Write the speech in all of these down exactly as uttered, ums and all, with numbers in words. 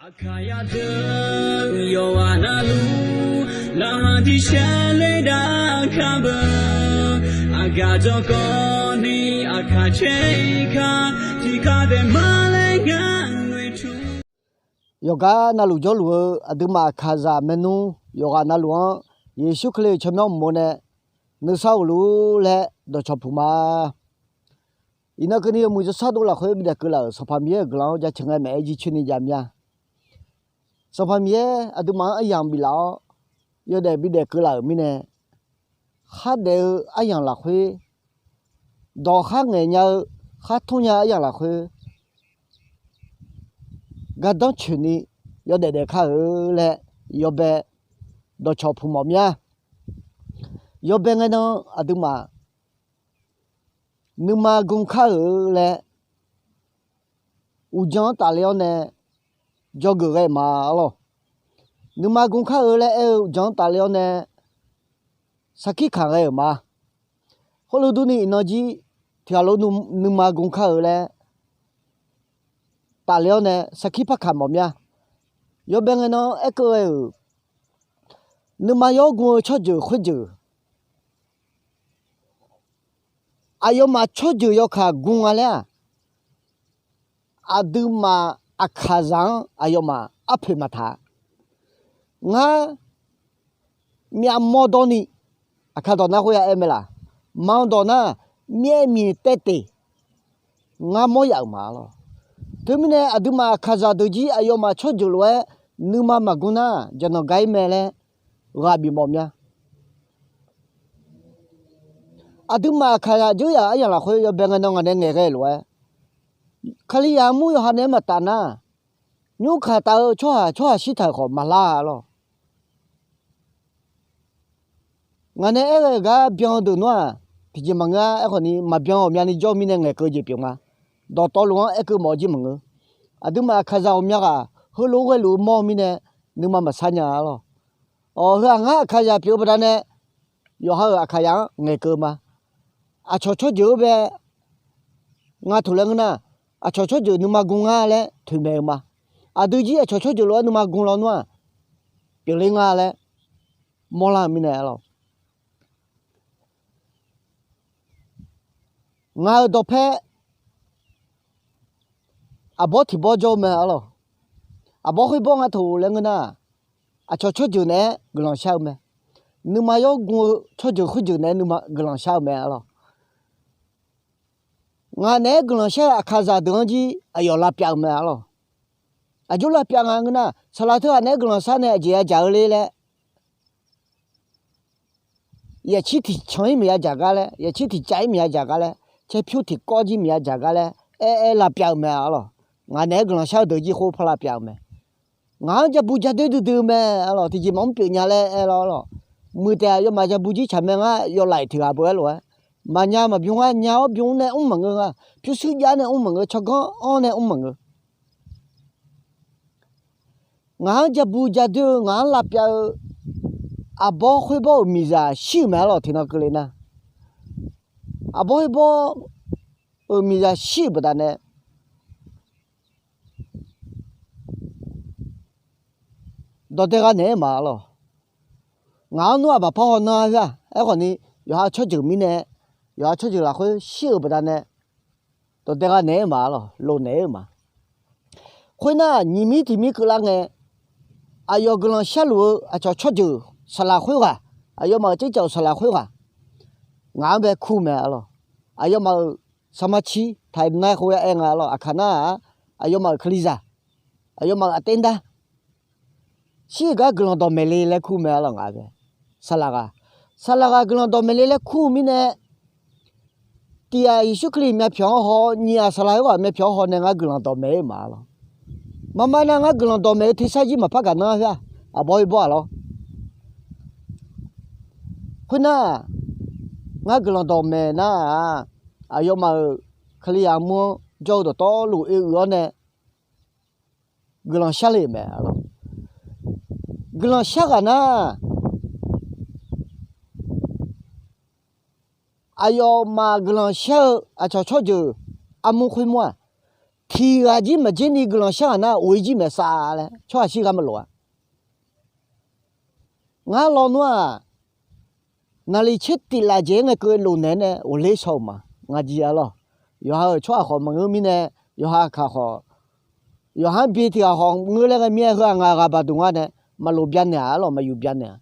Aqkaq yadeuq yawqghaq navluf, laqkhaq tiq shaer ler dav kar beu. Aqgaf dzawrgawv ni aqkaq caer-ir kar, tiqkhav daef ma laer ngar noeqtmq. Yawqghaq navluf jawrluf-eu aqduimaf aqkaqzaq maernmr yawqghaq navluf-anr Yeqsur Kali-euq tsawrmyanr uqmov nae nuisar ghofluf-ur laer dawqcawq puq ma. Iqnan keuvni yawmuiq jawrshar dov lafkhoer bidaef keuv laf-euq Sanqpaq Miqyaer-euq guiqlanq-anr jaceuq ngae maeq-aer jircoer ni jav mya. Sanqpaq Miqyaer aqduimaf-anr aryamq biflaf-awr yawdaef bidaef keuv laf-euq mirnae, khardaef-eu aryamq lafkhoer, dawq khar ngaeq nya-eu, khar tmr nya-eu aryamq lafkhoer, gardanr coeqni yawdaef daef kar-eu laer yawbae dawqcawq puq mawf mya. Yawbae ngae nan aqduimaf nuima gm kar-eu laer uqdzan-anr tafler-awr nae dzawgeuf ghae-euq ma arlawr. Nuima gm kar-eu laer aer-eu uqdzan-anr tafler-awr nae sarkir kaq ghae-euq ma. Khoerlof durni iqnan jir tiqghaq lof nuima gm kar-eu laer tafler-awr nae sarkir par kaq mawf mya. Yawbae ngae nan aerkeuv ghae-euq, nuima yawr gm-eu tsawrjeuq khoerjeuq, aqyawfmaf tsawrjeuq yawkaq gm nga laer-aq, aqduimaf aqkaqzaq-anr aqyawfmaf arpoeq maqtaq. Ngar myavmawr dawrni, aqkaq dawq nar khoer ya aer mae laq, ma dawq nar myaer miq taev teq ngar mawr yaf-euq ma arlawr. Teumirnae aqduimaf aqkaqzaq deuq jir aqyawfmaf tsawrjeuq lof-aer nuima maqgm nar, jaqnanq ga-ir mae laer ghaq bif mawf mya. Aqduimaf aqkaqzaq dzeur yaf aryamq lafkhoer yawbae ngae nan ngaq nae ngaeq ghae lof-aer, Kalizaq armur yawqha nae-aer maqtaf nar, nymrkaq taf-eu tsawrhaq tsawrhaq shirtaq-euq khawf maqlar arlawr. Ngaq nae aer ghae-eu gar byan-eu deuq nar-aq, tiqjeq maqngeur-a. Aerkhawf ni maqbyan ghawqmyani jawr-eu mirnae ngaeqkeuv jeq pyeuf nga. Dawqtawvluf-anr aerkeuv mawf-eu jir maqngeur. Aqduimaf aqkaqzaq ghawqmya ghaq heulof-aer ghae luf-eu mawr-eu mirnae nuima maqsar nya arlawr. Awq, heu-aq ngar aqkaqzaq pyeuf-eu baqdanae yawqha-euq aqkaqzaq-anr ngaeqkeuv ma. Aqcawq tsawrjeuq-eu bae nga toeq laer ngeur nar, aqcawq tsawrjeuq nuima gm ngar laer toeqmaeq-eu ma. Aqdui jir aqcawq tsawrjeuq lof-aer nuima gm lawnmr-aq, pyeufler nga laer mawrlar-eu mirnae arlawr. Ngaq-euq dawqpae aqbawr tiq bawr jawr-eu mae arlawr. Aqbawr khoer bawr nga toeq laer ngeur nar, aqcawq tsawrjeuq naeq-aer guiqlanq shar-eu mae. Nuima yawr gm-eu tsawrjeuq khoerjeuq naeq-aer nuima guiqlanq shar-eu mae arlawr. Ngaq naeq-aer guiqlanq shar-eu aqkaqzaq deuq-anr jir aqyawf lavpyav-eu mae arlawr. Aqjox lavpyav nga ngeur nar, saqlaq teughaq naeq-aer guiqlanq shar nae aqjeq yadzaq-eu ler laer, yaqcir tiqcan-ir maqya dzaq gar laer, yaqcir tiqcav-ir maqya dzaq gar laer, caerpyur tiqkawv jir maqya dzaq gar laer aer aer lavpyav-eu mae arlawr. Ngaq naeq-aer guiqlanq shar-eu deuq jir khoer par lavpyav-eu mae. Ngaq-anr jabu jadoer duidui-eu mae arlawr. Tiqjeq maqmr pyeuf nya laer aer lawr arlawr. Muiqtaef aqyawfmaf jabu jir tsaq mae ngar yawlaf-iq tiq ghaq beu-aer lof-aer, maqnya maqbymr ngar, nya-awr bymr nae mr maqngeur nga, pyurshuir jav nae mr maqngeur, tsawrganr-awr nae mr maqngeur. Ngaq-anr jabu jadoer-eu, ngaq-anr lavpyav-eu aqbawr khoerbawr-euq miqzaq shir-euq mae arlawr. Tiqnan keuvle nar, aqbawr khoerbawr-euq miqzaq shir-euq baqdanae dawqdae gha naeq-aer ma arlawr. Ngaq-anr nmr-aq maqpar haw nan-a khoer-aq, aerkhawf ni yawqha tsawrjeuq mirnae, yawqha tsawrjeuq lafkhoer shir-euq baqdanae dawqdae gha naeq-aer ma arlawr, lof naeq-aer ma. Khoernar, nyiq mir tiq mir keuvlar ngae, aqyawf guiqlanq sharluf-eu aqcawq tsawrjeuq saqlaq khoerghaq, aqyawfmaf-euq tsercaf-euq saqlaq khoerghaq, ngaq-anr bae kur mae arlawr. Aqyawfmaf-euq sarmaqcir taqnae khoer-aer nga arlawr. Aqkaq nar-aq, aqyawfmaf-euq kalizaq, aqyawfmaf-euq aqtaer nda shir-euq gar guiqlanq dawqmaeq le laer kur mae arlawr. Ngaq-anr bae saqlaq ghaq, saqlaq ghaq guiqlanq dawqmaeq le laer kur-eu mirnae, tiq ghaq Yeqsur Kali myavpyawq-anr haw, nyiq ghaq saqlaq khoerghaq myavpyawq-anr haw nae ngar guiqlanq dawqmaeq-ir ma arlawr. Maqma nar ngar guiqlanq dawqmaeq-eu tersar jir maqpar gaq nar khoer-aq, aqbawr khoerbawr-aq lawr. Khoernar, ngar guiqlanq dawqmaeq nar-aq, aqyawfmaf-euq kalizaq mur-anr jawr-eu dawqtawvluf oe uiq-awr nae guiqlanq shar le-euq mae arlawr. Guiqlanq shar ghaq nar, aqyawfmaf guiqlanq shar-eu aqcawq tsawrjeuq armur khoermur-aq, tiq ghaq jir maqjer ni guiqlanq shar ghaq nar, of-ir jir maeqsav laer tsawrhaq shir ghaq maqlof-a. Ngar lawnmr-aq, naqliq tser tif laf jeq-aer ngae keuv lofnaeq nae ghofler shaw-euq ma. Ngaq jeq-a lawr. Yawqha-euq tsawrhaq khawf maqngeur mirnae, yawqha kaq khawf, yawqha-anr bi tiq ghaq khawf ngeur laer ghae mir-aer, heu-aq ngaq ghaq baq duq ngar nae maqlof bya naeq-aq, arlawq maqyuf bya naeq-aq.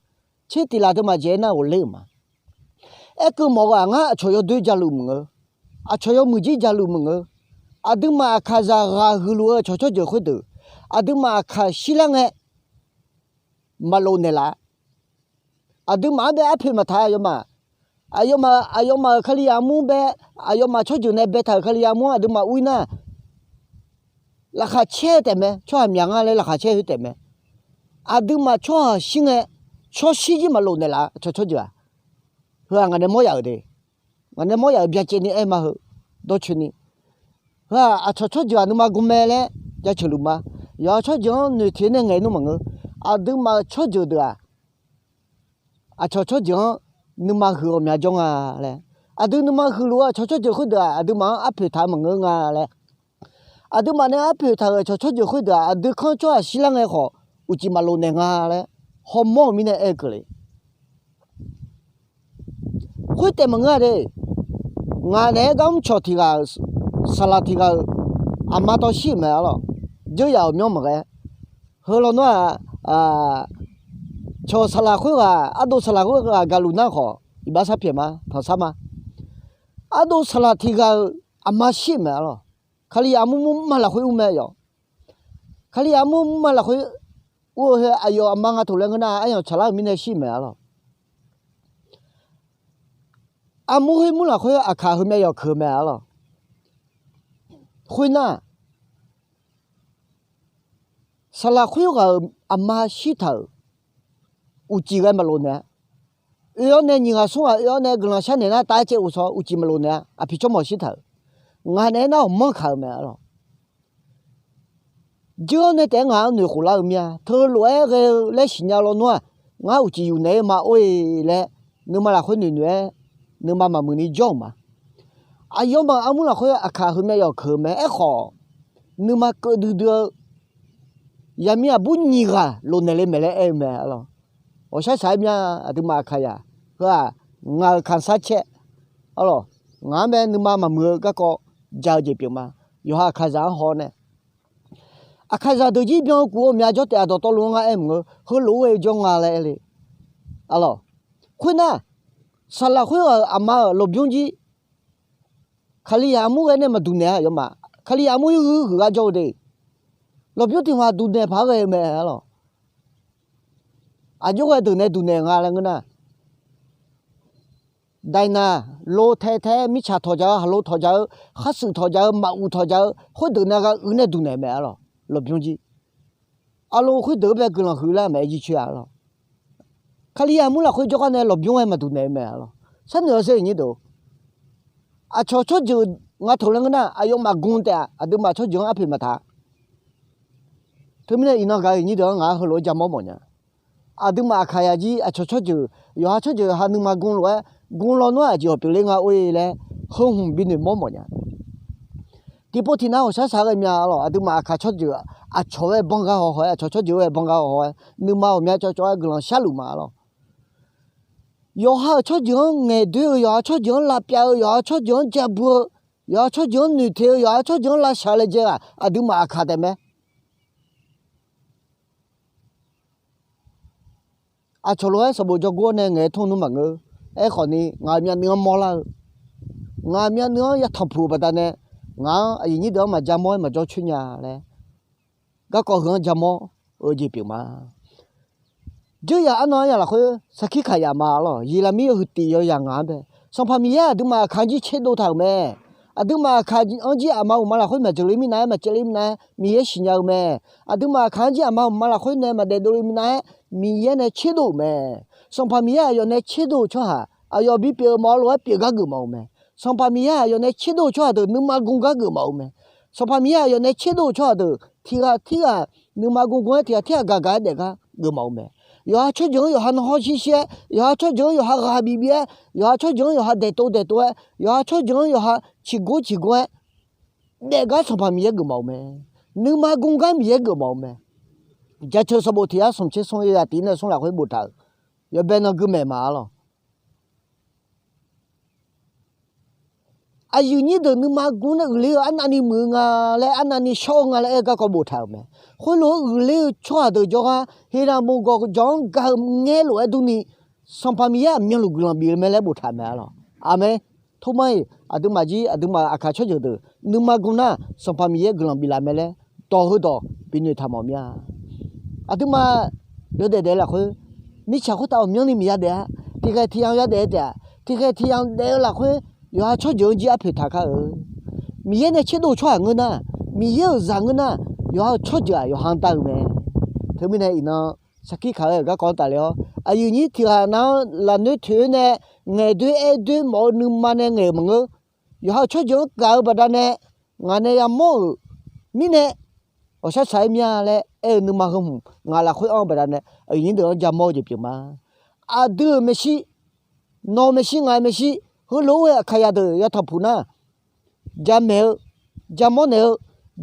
Tser tif laf teumaf jeq-aer nar ghofler-euq ma. Aerkeuv mawf-eu-aq, ngar aqcawq yawdoer jaluf maqngeur, aqcawq yawmuiq jir jaluf maqngeur, aqduimaf aqkaqzaq ghaq huiqluf-eu aqcawq tsawrjeuq khoerdeuq, aqduimaf aqkaq shirlar ngae maqlof naeqlaf. Aqduimaf-anr bae arpoeq maqtaq-a yawmaf. Aqyawfmaf, aqyawfmaf-euq Kalizaq armur bae, aqyawfmaf tsawrjeuq nae baetaq-euq Kalizaq armur-anr aqduimaf ur-ir nar, laqkhaq caer-eu taef mae, tsawrhaq myaq ngar laer laqkhaq caer-eu taef mae. Aqduimaf tsawrhaq shir ngae, tsawrshir jir maqlof naeqlaf-a aqcawq tsawrjeuq-aq. Heu-aq ngaq nae mawr yaf-euq de. Ngaq nae mawr yaf-euq byacaevni aer ma heu. Dawrcoeni. Heu-aq aqcawq tsawrjeuq-aq nuima gm mae laer jaceuq luf ma. Yawqha tsawrjeuq-anr noeqteq nae ngaeq nmr maqngeur. Aqduimaf-euq tsawrjeuq deuq-aq, aqcawq tsawrjeuq-anr nuima huiq ghawqmya jawr nga laer, aqdui nuima huiqluf-eu aqcawq tsawrjeuq khoerdeuq-aq aqduimaf-anr arpoeq taq-eu maqngeur nga laer, aqduimaf nae arpoeq taq-euq aqcawq tsawrjeuq khoerdeuq-aq aqdui kanr tsawrhaq shirlar ngae khawf uqcif maqlof naeq nga laer hawmawr-euq mirnae aer-eu keuvle. Khoertaef maqngeur-a de. Ngaq naeq-aer gar mrcawq tiq ghaq-euq, saqlaq tiq ghaq-euq aqma tawv shir-euq mae arlawq. Dzeur yaf-euq myanr maqghae. Heu lawnmr-aq, cawq saqlaq khoerghaq, ardov saqlaq khoerghaq gaqluf nar khawf iqbax sar pyaeq ma, tanqsar ma. Ardov saqlaq tiq ghaq-euq aqma shir-euq mae arlawq. Kalizaq armur mrma lafkhoer ur mae yawq. Kalizaq armur mrma lafkhoer ur-eu heu aqyawf aqma nga toq laer ngeur nar, aryamq tsaqlar-euq mirnae shir-euq mae arlawq. Armur khoer mur lafkhoer aqkaq heumyav yawq keuq-eu mae arlawq. Khoernar, saqlaq khoerghaq-euq aqma shirtaq-euq uqcif ghae maqlof naeq-a. Oe-awr nae nyiq ghaq smr ghaq oe-awr nae guiqlanq sharnaeq nar tav-aer caev of saw uqcif maqlof naeq-a. Aqpiq tsawrmawq shirtaq-euq, ngaq naeq-aer nar ghawqmanr kaq-euq mae arlawq. Dzeur-awr nae taef-aer ngaq-anr noeqkhof lar-eu mir-a. Teulof-aer ghae-eu laer siqnya lawnmr-aq, ngar uqcif yuf naeq-aer ma or-e laer, nuima lafkhoer noeqnoeq-aer nuima maqmuiq ni jawr-euq ma. Aqyawfmaf armur lafkhoer aqkaq heumyav yawq keuq-eu mae. Aerkhawf, nuima keuv duidui-eu yaqmir aqbur nyiq ghaq lof naeq le maeq laer aer-eu mae arlawq. Ghawqshaq shaq-aer mya aqduimaf aqkaqyaq heu-aq, ngaq-euq kamqsar caer arlawq. Ngaq-anr bae nuima maqmuiq-eu garkawv ja-eu jeq pyeuf ma. Yawqha aqkaqzaq-anr haw-awr nae, aqkaqzaq deuq jir byan-eu kuf-eu mya jawr taef-a dawqtawvluf-anr ngar aer maqngeur. Heulof-aer ghae-eu jawr nga laer aer le arlawq. Khoernar, saqlaq khoerghaq-euq aqma-euq lawqbymr jir Kalizaq armur ghae nae maqduq naeq-a yawmaf. Kalizaq armur huiq huiq gar jawr-eu de. Lawqbymr tiq ghaq duq naeq paq-aer ghae-eu mae arlawq. Aqjox ghae deuq nae duq naeq nga laer ngeur nar, daeqnaq lo tae tae-aer mirtsaq tawqjaq-eu, haqlo tawqjaq-eu, kharshuif tawqjaq-eu, maquq tawqjaq-eu khoerdeuq nae gha uiq nae duq naeq mae arlawq. Lawqbymr jir arlo khoerdeuq-anr bae guiqlanq huiq lar maeq-aer jircoer-a arlawq. Kalizaq armur lafkhoer jawrgar nae lawqbymr-aer maqduq naeq-eu mae arlawq. Sharnoeq-awr sher-euq nyir deuq, aqcawq tsawrjeuq nga teuq laer ngeur nar, aqyawfmaf gm taef-a aqduimaf tsawrjeuq-anr arpoeq maqtaq. Teumirnae iqnan gaq-euq nyir deuq-anr ngaq-anr heulof-aer jamawr mawfnya. Aqduimaf aqkaqyaq jir aqcawq tsawrjeuq, yawqha tsawrjeuq yawqha nuima gm lof-aer gm lawnmr-aq jeq hawq pyeufler nga or-e laer heu hmq binoeq mawr mawfnya. Tiqpov tiqnav ghawqshaq shaq ghae mya arlawq. Aqduimaf aqkaq tsawrjeuq aqcawq-aer banr gar haw haw-aer, aqcawq tsawrjeuq-aer banr gar haw haw-aer, nuima ghawqmya cawv cawv-aer guiqlanq sharluf ma arlawq. Yawqha-euq tsawrjeuq-anr ngaeqdoer-eu, yawqha tsawrjeuq-anr lavpyav-eu, yawqha tsawrjeuq-anr jabu-eu, yawqha tsawrjeuq-anr noeqteq-eu, yawqha tsawrjeuq-anr lavshaq-eu laejae-aq aqduimaf aqkaq taef mae. Aqcawq lof-aer sanqbof jawrgor-awr nae ngaeq-aer tmr nmr maqngeur. Aerkhawf ni ngaq-euq myavnuiv-anr mawrlar-eu, ngaq-euq myavnuiv-anr yatanq puq-euq baqdanae, ngaq-anr aqyuif nyir deuq-anr maqjamawr-aer maqjawr coer nya laer garkawv heu-anr jamawr-eu jeq pyeuf ma. Dzeur yaf arnan aryaq lafkhoer sarkir kaq yaf ma arlawq. Yeqlaqmir yawhuiq tiq yawzaq ngaq-anr bae, Sanqpaq Miqyaer aqduimaf aqkaq-anr jir tserdov taq-euq mae. Aqduimaf aqkaq-anr jir aqma uqma lafkhoer maqjeuq le minav-aer, maqcaev le minav-aer Miqyaer siqnya-eu mae. Aqduimaf aqkaq-anr jir aqma uqma lafkhoer nae maqdaef dovle minav-aer Miqyaer nae tserdov-euq mae. Sanqpaq Miqyaer aqyawf nae tserdov-euq tsawrhaq, aqyawf bipyeuf-eu mawf-eu lof-aer pyeuf gar geufmawf-eu mae. Sanqpaq Miqyaer aqyawf nae tserdov-euq tsawrhaq deuq nuima gm gar geufmawf-eu mae. Sanqpaq Miqyaer aqyawf nae tserdov-euq tsawrhaq deuq tiq ghaq tirghaq nuima gm gm-aer tiq ghaq tirghaq gaq gaq-aer daef gar geufmawf-eu mae. Yawqha tsawrjeuq-anr yawqha nanghawr shir shir-aer, yawqha tsawrjeuq-anr yawqha ghaq bif bif-aer, yawqha tsawrjeuq-anr yawqha daeqtov daeqtov-aer, yawqha tsawrjeuq-anr yawqha ciqgor ciqgor-aer daef gar Sanqpaq Miqyaer geufmawf-eu mae. Nuima gm gar Miqyaer geufmawf-eu mae. Jaceuq sanqbof tiq yar smq tser smr yawzaq tiq nae smr lafkhoer boftaq-euq yawbae nan gui maeq ma-ar lawq. Aqyuif nyir deuq nuima gm nae uiqler-eu arnavni muiq-eu nga laer, arnavni shawr-eu nga laer aer-eu garkawv boftaq-euq mae. Khoerlof-aer uiqler-eu tsawrhaq deuq jawrgar henav mawgawq jawq-anr ga-eu ngaer lof-aer durni, Sanqpaq Miqyaer aqmyanluf guiqlanq bif-eu mae laer boftaq mae-ar lawq. Aqmeq. Tormar-iq aqduimaf jir aqduimaf aqkaq tsawrjeuq deuq nuima gm nar Sanqpaq Miqyaer guiqlanq biflaf mae laer dawq heudawq binoeq taq mawf mir-a. Aqduimaf yawdaef daef-eu lafkhoer, mirtsaq khoertav ghawqmyanrni maqya daef-a. Tiqkhaeq tiqyamq ya daef-eu taef-aq, tiqkhaeq tiqyamq daef-eu lafkhoer yawqha tsawrjeuq-anr jir arpoeq taq kar-eu. Miqyaer nae tserdov-eu tsawrhaq ngeur nar, Miqyaer-euq zaq ngeur nar, yawqha-euq tsawrjeuq-aq yawqha-anr dar-eu mae. Teumirnae iqnan sarkir kaq-aer-euq garkawv-anr tafler-awr, aqyuif nyir tiq ghaq nav-anr lafnoer toeq-aer nae ngaeq doer aer doer mawf-eu nuima nae ngaeq-euq maqngeur. Yawqha-euq tsawrjeuq-anr gaq-eu baqdanae ngaq nae yamawr-euq mirnae ghawqshaq shaq-aer mir-a laer aer-eu nuima heu hmq ngaq lafkhoer anr-eu baqdanae aqyuif nyir deuq-anr jamawr-eu jeq pyeuf ma. Aqdui-euq maeqshi, nawq-euq maeqshi, ngaq-euq maeqshi, heulof-aer ghae aqkaqyaq deuq ya tanqpuq nar, jamaeq-eu, jamawr naeq-eu,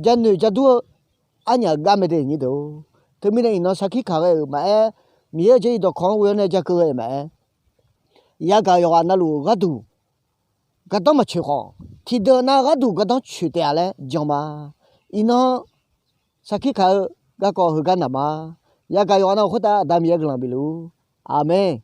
janoeq jadur-eu, arnyaf gar mae de nyir deuq-or. Teumirnae iqnan sarkir kaq ghae-euq maqaer, Miqyaer-euq jarlif dawqkawq-anr ghoe-awr nae ja keuv ghae-euq maqaer, yagaq yawqghaq navluf gharduq gardanr maqtsoeq khawf, tiqdeuq nav gharduq gardanr tsoeq taef-a laer jan ma. Iqnan sarkir kaq-eu garkawv heugar naq ma. Yagaq yawqghaq navluf khoertav Aqda Miqyaer guiqlanq bifluf-ur. Aqmeq.